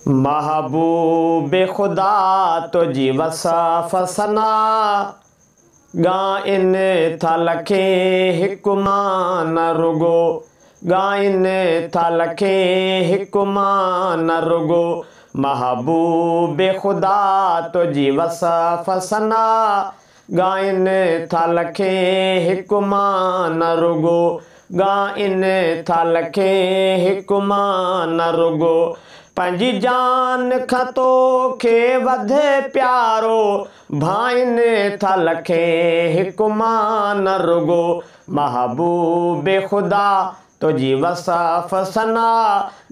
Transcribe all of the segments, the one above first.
महबूब ख़ुदा तुंहिंजी वसफ़ सना, ॻाइनि था लखे हिकु मां न रुगो, ॻाइनि था लखे हिकु मां न रुगो। महबूब ख़ुदा तुंहिंजी वसफ़ सना, ॻाइनि था लखे हिकु मां न रुगो, ॻाइनि था लखे हिकु मां न रुगो। पंहिंजी जान खां तोखे वधि प्यारो, भाइनि था लखे हिकु मां न रुगो। महबूब ख़ुदा तुंहिंजी वसफ़ सना,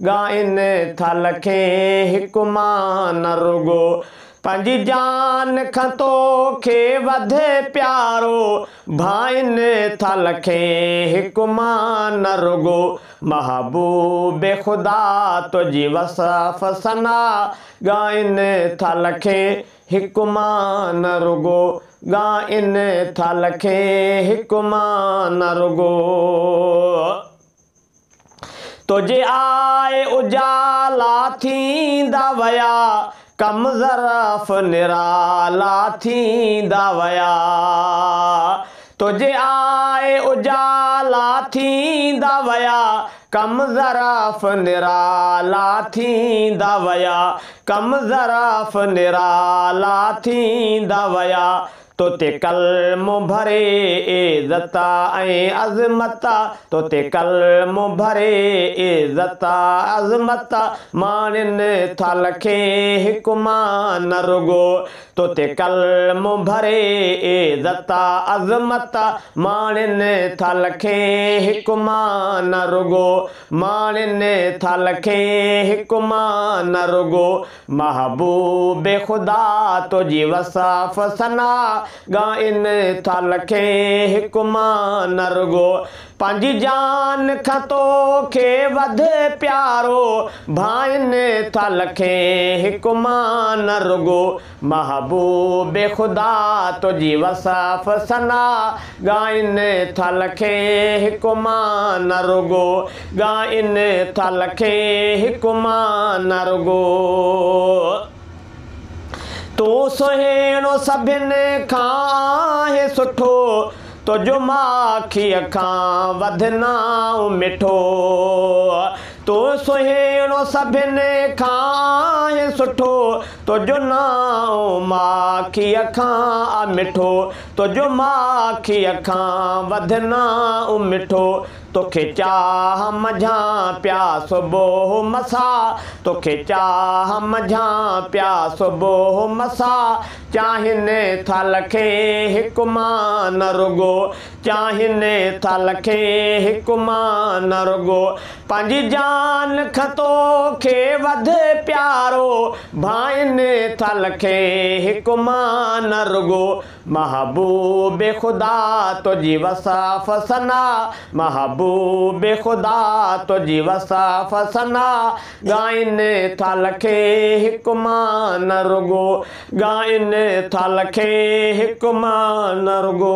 ॻाइनि था लखे हिकु मां न रुगो। पंहिंजी जान खां तोखे वधि प्यारो, भाइनि था लखे हिकु मां न रुगो। महबूब ख़ुदा तुंहिंजी वसफ़ सना, ॻाइनि था लखे हिकु मां न रुगो, ॻाइनि था लखे हिकु मां न रुगो। तुंहिंजे आए उजाला थींदा विया, कम ज़रफ़ निराला थींदा विया। तुंहिंजे आए उजाला थींदा विया, कम ज़रफ़ निराला थींदा विया, कम ज़रफ़ निराला थींदा विया। तो ते कलमो भरे इज़त ऐं अज़मत, तो ते कलमो भरे इज़त अज़मत, माणिनि था लखे हिकु मां न रुगो। तो ते कलमो भरे इज़त अज़मत, माणिनि था लखे हिकु मां न रुगो, माणिनि था लखे हिकु मां न रुगो। महबूब ख़ुदा तुंहिंजी वसफ़ सना, ॻाइनि था लखे हिकु मां न रुगो। पंहिंजी जान खां तोखे वधि प्यारो, भाइनि था लखे हिकु मां न रुगो। महबूब ख़ुदा तुंहिंजी वसफ़ सना, ॻाइनि था लखे हिकु मां न रुगो, ॻाइनि था लखे हिकु मां न रुगो। तूं सुहिणो सभिनि खां आहे सुठो, तुंहिंजो माखीअ खां वधि नांव मिठो। तूं सुहिणो सभिनि खां आहे सुठो, तुंहिंजो नांव माखीअ खां मिठो, तुंहिंजो माखीअ खां वधि नांव मिठो। तोखे चाह मंझां पिया सुबुह मसा, तोखे चाह मंझां पिया सुबुह मसा, चाहिनि था लखे हिकु मां न रुगो, चाहिनि था लखे हिकु मां न रुगो। पंहिंजी जान खां तोखे वधि प्यारो, भाइनि था लखे हिकु मां न रुगो। महबूब ख़ुदा तुंहिंजी वसफ़ सना, महबूब ख़ुदा तुंहिंजी वसफ़ सना, ॻाइनि था लखे हिकु मां न रुगो, ॻाइनि था लखे हिकु मां न रुगो।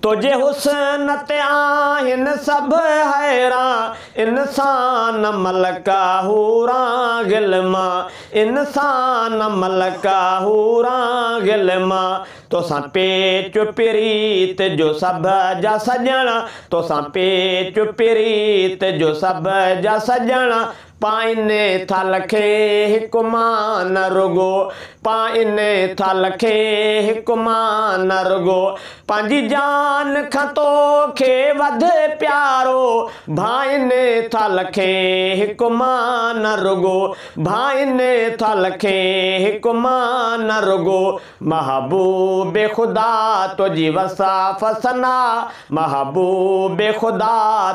तुंहिंजे हुस्न ते आहिनि सभु हैरान, इंसान मलका हूरा गिलमा, इंसान मलका हूरा गिलमा। तोसां पेच प्रीत जो सभ जा सॼण, तोसां पेच प्रीत जो सभ जा सॼण, पाइनि था लखे हिकु मां न रुगो, पाइनि था लखे हिकु मां न रुगो। पंहिंजी जान खां तोखे वधि प्यारो, भाइनि था लखे हिकु मां न रुगो, भाइनि था लखे हिकु मां न रुगो। महबूब ख़ुदा तुंहिंजी वसफ़ सना, महबूब ख़ुदा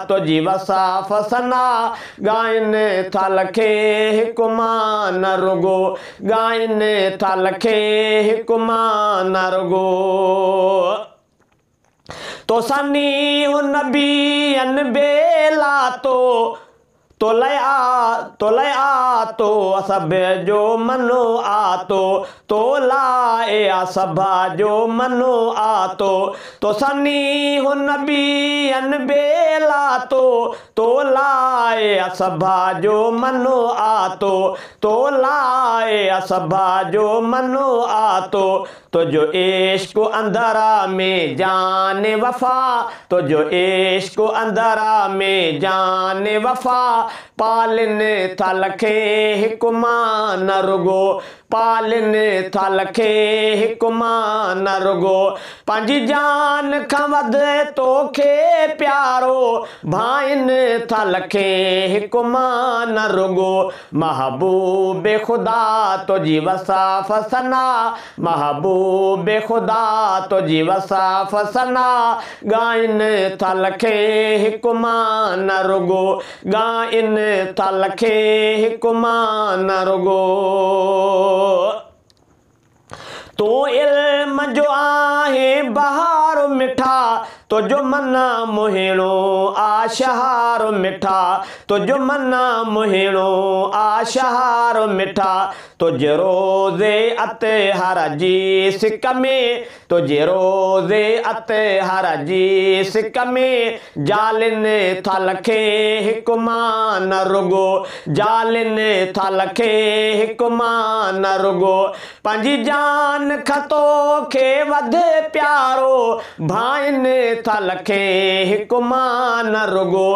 तुंहिंजी वसफ़ सना, ॻाइनि था लखे हिकु मां न रुगो, ॻाइनि था लखे हिकु मां न रुगो। तोसां नींहुं नबियनि बेला तो, تو لاءِ آتو سڀ جو منو آتو، تو لاءِ آ سڀ جو منو آتو، تو سني هن نبين بيلاتو، تو لاءِ آ سڀ جو منو آتو، تو لاءِ آ سڀ جو منو آتو، تنهنجو عشق اندر ۾ جان وفا، تنهنجو عشق اندر ۾ جان وفا، پالن ٿا لکي هڪ مان نه رڳو، پالن ٿا لکي هڪ مان نه رڳو، پنهنجي جان کان وڌ توکي پيارو، ڀائن ٿا لکي هڪ مان نه رڳو، محبوب خدا تنهنجي وصاف ثنا، محبوب خدا تنهنجي وصاف ثنا، ڳائن ٿا لکي هڪ مان نه رڳو، ڳائن ٿا لکي هڪ مان نه رڳو. تون علم جو آهي بهار مٺا، تنهنجو من موهڻو آشهار مٺا، تنهنجو من موهڻو آشهار مٺا، تنهنجي روزي اتي هر جي سڪ ۾، تنهنجي روزي اتي هر جي سڪ ۾، جالن ٿا لکي هڪ مان نه رڳو، جالن ٿا لکي هڪ مان نه رڳو، پنهنجي جان کان توکي وڌ پيارو، ڀائن ٿا لکي هڪ مان نه رڳو،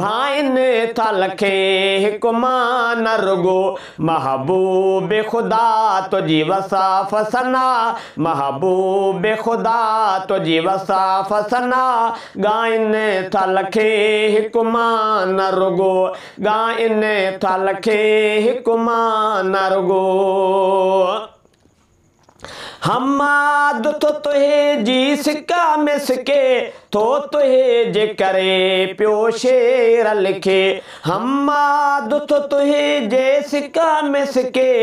ڀائن ٿا لکي هڪ مان نه رڳو، محبوب خدا تنهنجي وصاف ثنا، محبوب خدا تنهنجي وصاف ثنا، ڳائن ٿا لکي هڪ مان نه رڳو، ڳائن ٿا لکي هڪ مان نه رڳو. حماد ٿو تنهنجي سڪ ۾ سڪي، ٿو تنهنجي ڪري پيو شعر لکي، حماد ٿو تنهنجي سڪ ۾ سڪي،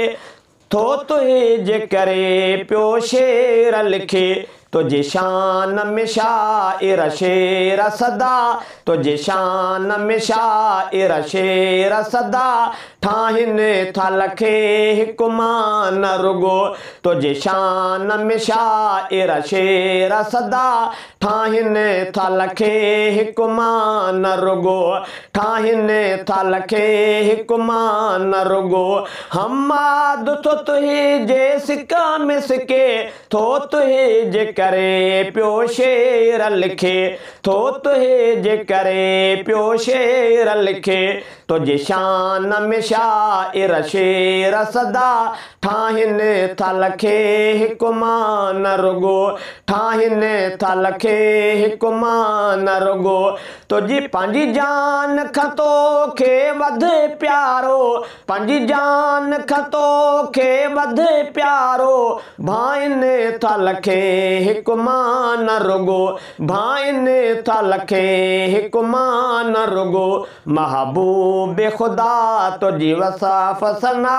ٿو تنهنجي ڪري پيو شعر لکي، تنهنجي شان ۾ شاعر شعر سدا، تنهنجي شان ۾ شاعر شعر سدا، ٺاهن ٿا لکي هڪ مان نه رڳو، تنهنجي شان ۾ شاعر شعر سدا، ٺاهن ٿا لکي هڪ مان نه رڳو، ٺاهن ٿا لکي هڪ مان نه رڳو، حماد ٿو تنهنجي سڪ ۾ سڪي، ٿو تنهنجي ڪري پيو شعر لکي، ٿو تنهنجي ڪري پيو شعر لکي، تنهنجي شان ۾ شاعر شعر سدا، ٺاهن ٿا لکي هڪ مان نه رڳو، ٺاهن ٿا لکي هڪ مان نه رڳو، تنهنجي پنهنجي جان کان توکي وڌ پيارو، پنهنجي جان کان توکي وڌ پيارو، ڀائن ٿا لکي هڪ مان نه رڳو، ڀائن ٿا لکي هڪ مان نه رڳو، محبوب خدا تنهنجي وصاف ثنا،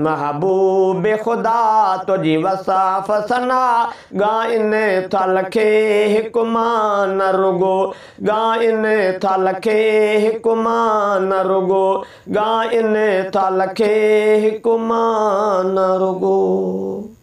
محبوب خدا تنهنجي وصاف ثنا، ڳائن ٿا لکي هڪ مان نه رڳو، ڳائن ٿا لکي هڪ مان نه رڳو، ڳائن ٿا لکي هڪ مان نه رڳو.